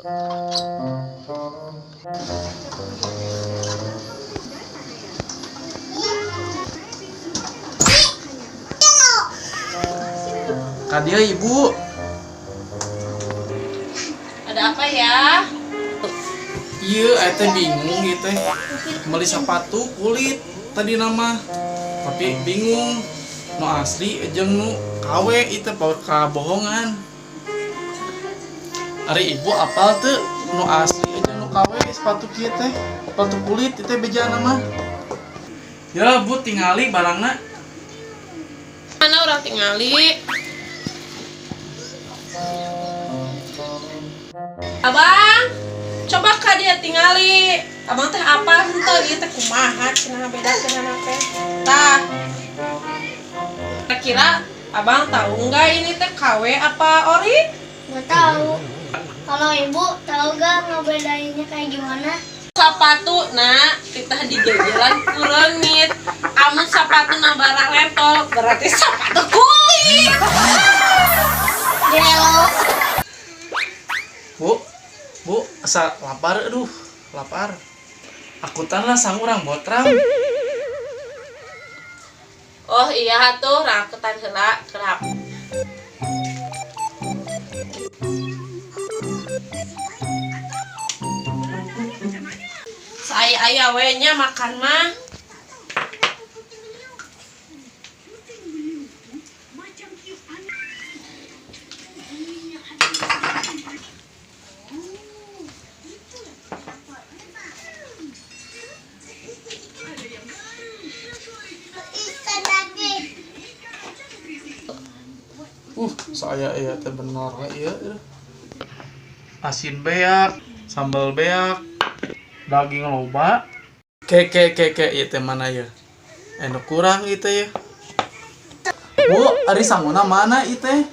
Ka dieu, Ibu. Ada apa ya? Iya, aya teh bingung gitu teh. Beli sepatu kulit tadi nama. Tapi bingung. Nu asli jeung nu KW itu paur kabohongan. Ari Ibu apal teu nu asli jeung nu KW sepatu kieu teh? Sepatu kulit itu bejana mah. Ya, Bu, tingali barangna. Mana urang tingali? Abang, coba ka dia tingali. Abang teh apa henteu ieu teh kumaha cenah beda cenah teh. Tah. Kira-kira abang tahu nggak ini teh KW apa ori? Nggak tahu. Kalau Ibu tahu gak ngebedainnya kayak gimana? Sapatu na titah digegelan ku reungit. Amun sapatu na barang rentol berarti sapatu kulit. Gelo. Bu, Bu, asa lapar, aduh, lapar. Akutan lah sangu urang botram. Oh iya tuh, rakutan heula kerap. Saya aya we nya makan mah. Ikan lagi. Saya iya teh bener we ieu. Asin beak, sambal beak, daging loba. Ke ke ke ke ieu teh mana ya? Anu kurang ieu teh ya. Bu, ari sanguna mana ieu teh?